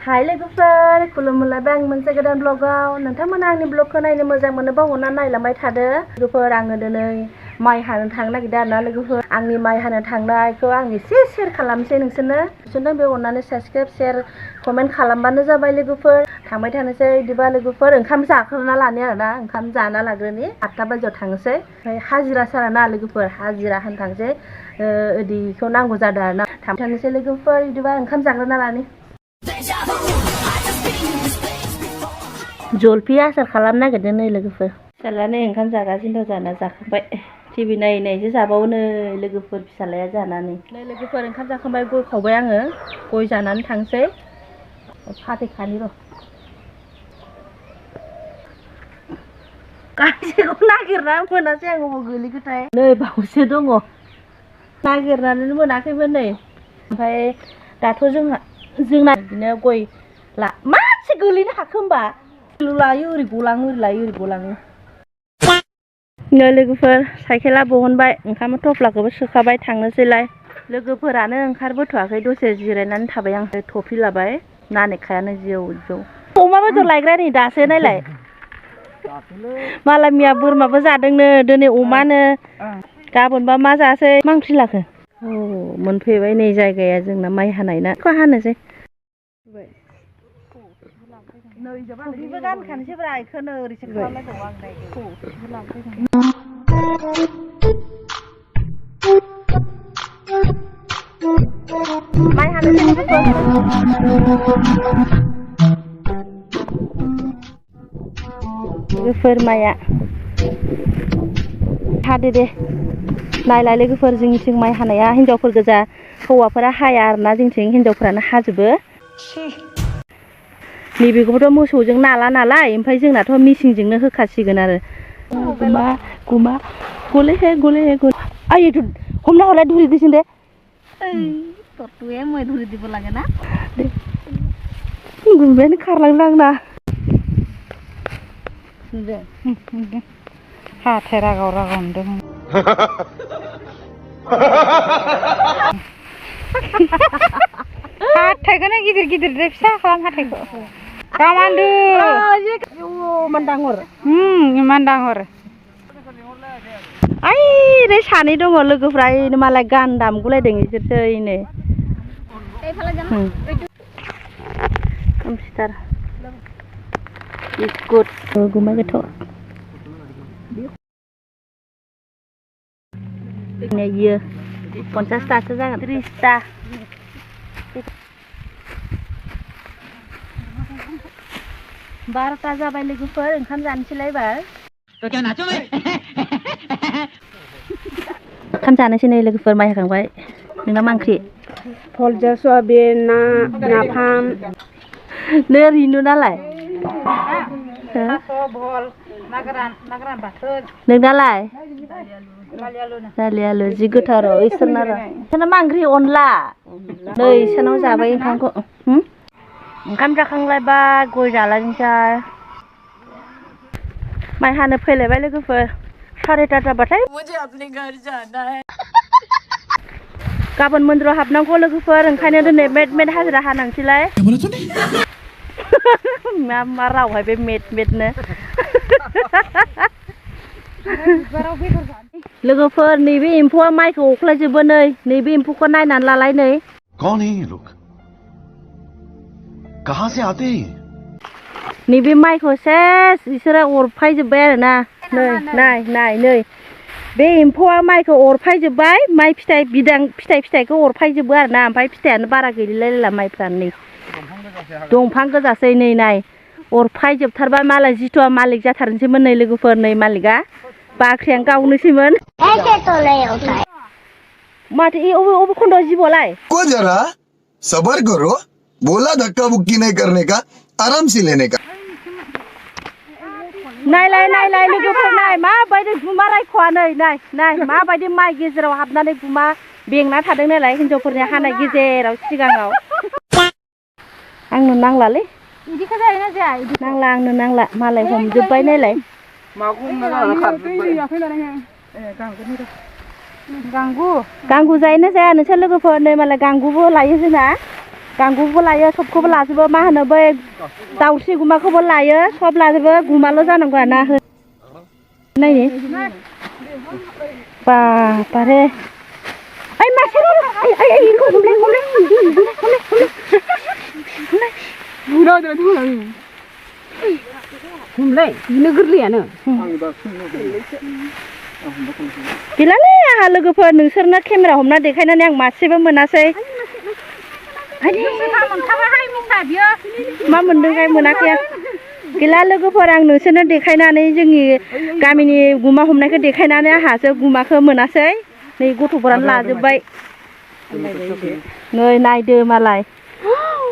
हाय लोगोफोर खुलुमलाय बाय मोनसे गोदान ब्लगाव नोंथांमोना आंनि ब्लगखौ नायनो मोजां मोनोबा अननानै नायलांबाय थादो लोगोफोर आङो दिनै माइ हानो थांनो नागिरदों आरोना लोगोफोर आंनि माइ हानो थांनायखौ आं एसे शेयार खालामसै नोंसोरनो बे अननानै साबस्क्राइब शेयार कमेन्ट खालामबानो जाबाय लोगोफोर थांबाय थानोसै बिदिबा लोगोफोर ओंखाम जाग्रोना लानि आरोना ओंखाम जाना लाग्रोनि 8टा बाजियाव थांनोसै ओमफ्राय हाजिरा साराना लोगोफोर हाजिरा होनो थांसै इदिखौ नांगौ जादों आरोना थांबाय थानोसै लोगोफोर बिदिबा ओंखाम जाग्रोना लानि जलफि आसार खालामनो नागिरदों नै लोगोफोर फिसालायानो ओंखाम जागासिनो दं जाना जाखांबाय टिभि नायनायसो जाबावो नै लोगोफोर फिसालाया जानानै नै लोगोफोर ओंखाम जाखांबाय गय खावबाय आङो गय जानानै थांसै फाथै खानि र' गासैखौ नागिरना मोनासै आं अबाव गोलैखोथाय नै बावसो दङ नागिरनानै मोनाखैमोन नै ओमफ्राय दाथ' जोंना बिदिनो गय ला मासे गोलैनो हाखो होमबा लायो ओरै गलाङो ओरै लायो ओरै गलाङो नै लोगोफोर साइकेला बहनबाय ओंखाम थफ्लाखौबो सोखाबाय थांनोसैलाय लोगोफोरानो ओंखारबोथ'वाखै दसे जिरायनानै थाबाय आं टफि लाबाय नानेखायानो जिउ अमा बेदर लायग्रा नै दासो नायलाय मालाय मिया बोरमाबो जादोंनो दिनै अमानो गाबोनबा मा जासै मा ओंख्रि लाखो औ मोनफैबाय नै जायगाया जोंना माइ हानाय ना खौ हानोसै टफिबो गानखानोसैब्रा बेखौनो ओरैसो खालामलायबावो आं नायदो माइ हानोसै लोगोफोर माइया हादो दे नायलाय लोगोफोर जोंनिथिं माइ हानाया हिनजावफोर गोजा हौवाफोरा हाया आरोना जोंथिं हिनजावफोरानो हाजोबो नैबेखौबोथ' मोसौजों नाला नालाय ओमफ्राय जोंनाथ' मिसिंजोंनो होखासिगोन आरो गुमा गले हे आयै हमना हरलाय धुरि दिसिन दे ततुए मैं धुरि দিব লাগে ना गुमायानो खारलांदों आंना हाथाय रागाव मोनदों हाथायखौनो गिदिर गिदिरद्राय फिसा खालाम हाथायखौ गामान्दो इमान दांहर ओइ रे सानै दङ लोगोफ्रा ओइनो मालाय गान दामगुलायदों इसोरसो ओइनो कम्पिउटार गुड गुमा गोथाव इयो 50तासो जागोन 30ता 12ता जाबाय लोगोफोर ओंखाम जानोसैलाय एबार ओंखाम जानोसै नै लोगोफोर माइ हाखांबाय नोंना मा ओंख्रि फलजों सयाबिन ना नाफाम नै रिनु नालाय नोंनालाय दालि आलु जि गोथाव र' इसोरना मा ओंख्रि अनला नै इसोरनाव जाबाय ओंखामखौ ओंखाम जाखांलायबाय गय जालायनोसै माइ हानो फैलायबाय लोगोफोर 3:30 जाबाथाय गाबोन मन्दिराव हाबनांगौ लोगोफोर ओंखायनो दिनै मेद हाजिरा हानांसैलाय मा रावहाय बे मेदनो लोगोफोर नैबे एम्फौआ माइखौ अख्लायजोबो नैबे एम्फौखौ नायनानै लालाय नै कौन है ये लोग कहां से आते हैं नैबे माइखौ सेस इसोरो अरफायजोब्बाय आरोना नाय नै बे एम्फौआ माइखौ अरफायजोब्बाय माइ फिथाइखौ अरफायजोबो आरोना ओमफ्राय फिथाइयानो बारा गैलायला माइफ्रानो नै दंफां गोजासै नै नाय अरफायजोबथारबाय मालाय जिथुआ मालिक जाथारनोसैमोन नै लोगोफोर नै मालिकआ बाख्रियानो गावनोसैमोन माथो अबे खन्द'आव जिबौलाय को जरा सबर करो बोला धक्का बुक्की नहीं करने का आराम से लेने का नायलाय लोगोफोर नाय माबायदि गुमा रायख'आ नाय माबायदि माइ गेजेराव हाबनानै गुमा बेंना थादों नालाय हिनजावफोरनि हानाय गेजेराव सिगाङाव आंनो नांलालै इदिखौ जायोना जाया आंनो नांला मालाय हमजोब्बाय नालाय गांगु जायोना जाया नोंसोर लोगोफोर नै मालाय गांगुबो लायो जोंना गांगुबो लायो सबखौबो लाजोबो मा होनो बै दाउस्रि गुमाखौबो लायो सब लाजोबो गुमाल' जानांगौ आरोना नायनि बारे ओइ मासे ओइ इखौ हमले हमलाय बिनो गोरलैयानो गैलालै आंहा लोगोफोर नोंसोरनो केमेरा हमना देखायनानै आं मासेबो मोनासै मा मोनदोंहाय मोनाखै गैला लोगोफोर आं नोंसोरनो देखायनानै जोंनि गामिनि गुमा हमनायखौ देखायनानै आंहासो गुमाखौ मोनासै नै गथ'फोरानो लाजोब्बाय नै नायदो मालाय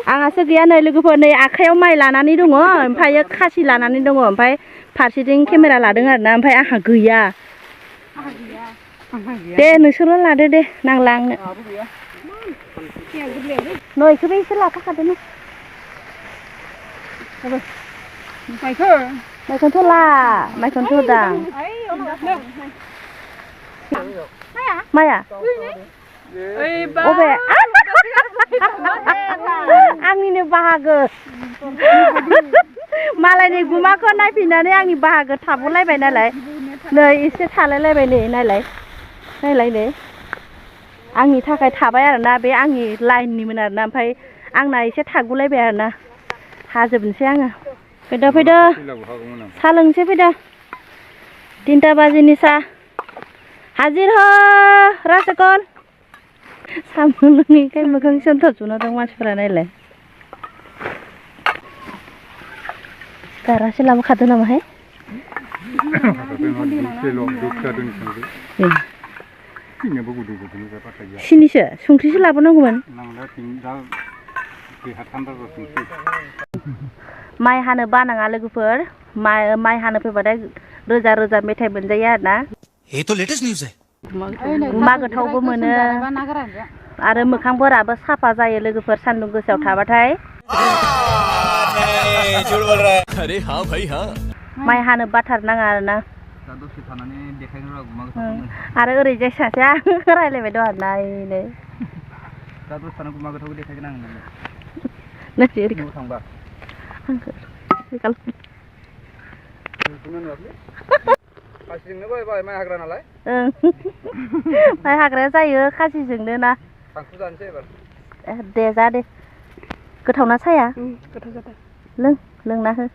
आंहासो गैया नै लोगोफोर नै आखायाव माइ लानानै दङ ओमफ्राय खासि लानानै दङ ओमफ्राय फारसेथिं केमेरा लादों आरोना ओमफ्राय आंहा गैया दे नोंसोरल' लादो दे नांला आंनो नै इखौबो एसे लाफाखादो नों माइखौनोथ' ला माइखौनोथ' दां माया अबे आंनिनो बाहागो मालायनि गुमाखौ नायफिननानै आंनि बाहागो थाबोलायबाय नालाय नै एसे थालायलायबाय नै नायलाय नै आंनि थाखाय थाबाय आरोना बे आंनि लाइननिमोन आरोना ओमफ्राय आंना एसे थागुलायबाय आरोना हाजोबनोसै आङो फैदो साहा लोंसै फैदो 3टा बाजिनि साहा हाजिर हो रासकल साम' लोङैखाय मोखां सोन्थर जुना दं मानसिफोरा नायलाय गारासो लाबोखादो नामाहाय सिनिसो संख्रिसो लाबोनांगौमोन माइ हानो बानाङा लोगोफोर माइ हानो फैबाथाय रोजा रोजा मेथाइ मोनजायो आरोना ये तो लेटेस्ट न्यूज़ है गुमा गोथावबो मोनो आरो मोखांफोराबो साफा जायो लोगोफोर सान्दुं गोसायाव थाबाथाय अरे हाँ भाई हाँ माइ हानो बाथारनाङा आरोना आरो ओरैजाय सासे आं रायलायबाय दं आरोना नै माइ हाग्राया जायो खासिजोंनो ना दे जा दे गोथावना साया लोंना हो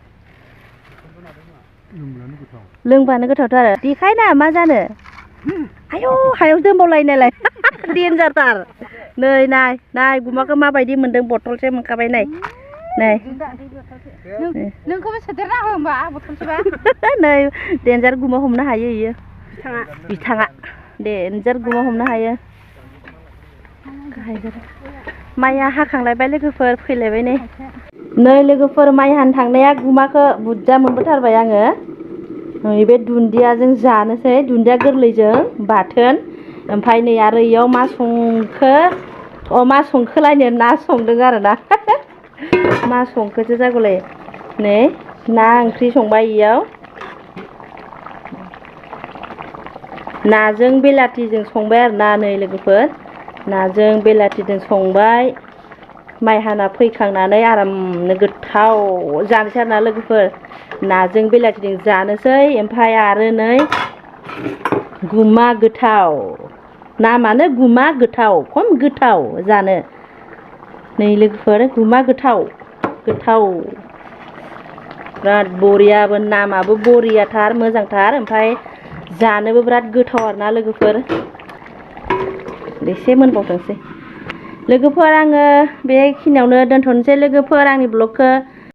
लोंबानो गोथावथ' आरो देखायना मा जानो आयौ हायाव दोनबावलायनायलाय देन्जारथार नै नाय गुमाखौ माबायदि मोनदों बथलसे मोनखाबाय नै नोंखौबो सोदेरना हो होमबा बथलसेबा नै देन्जार गुमा हमनो हायो इयो बिथाङा देन्जार गुमा हमनो हायो माइया हाखांलायबाय लोगोफोर फैलायबाय नै लोगोफोर माइ हानो थांनाया गुमाखौ बुरजा मोनबोथारबाय आङो बे दुन्दियाजों जानोसै दुन्दिया गोरलैजों बाथोन ओमफ्राय नै आरो इयाव मा संखोलायनो ना संदों आरोना मा संखोसो जागौलाय नै ना ओंख्रि संबाय इयाव नाजों बेलाथिजों संबाय आरोना नै लोगोफोर नाजों बेलाथिजों संबाय माइ हाना फैखांनानै आरामनो गोथाव जानोसै आरोना लोगोफोर नाजों बेलाथिजों जानोसै ओमफ्राय आरो नै गुमा गोथाव नामानो गुमा गोथाव खम गोथाव जानो नै लोगोफोर गुमा गोथाव बिराद बरियाबो नामाबो बरियाथार मोजांथार ओमफ्राय जानोबो बिराद गोथाव आरोना लोगोफोर एसे मोनबावथोंसै लोगोफोर आङो बेखिनियावनो दोनथ'नोसै लोगोफोर आंनि ब्लगखौ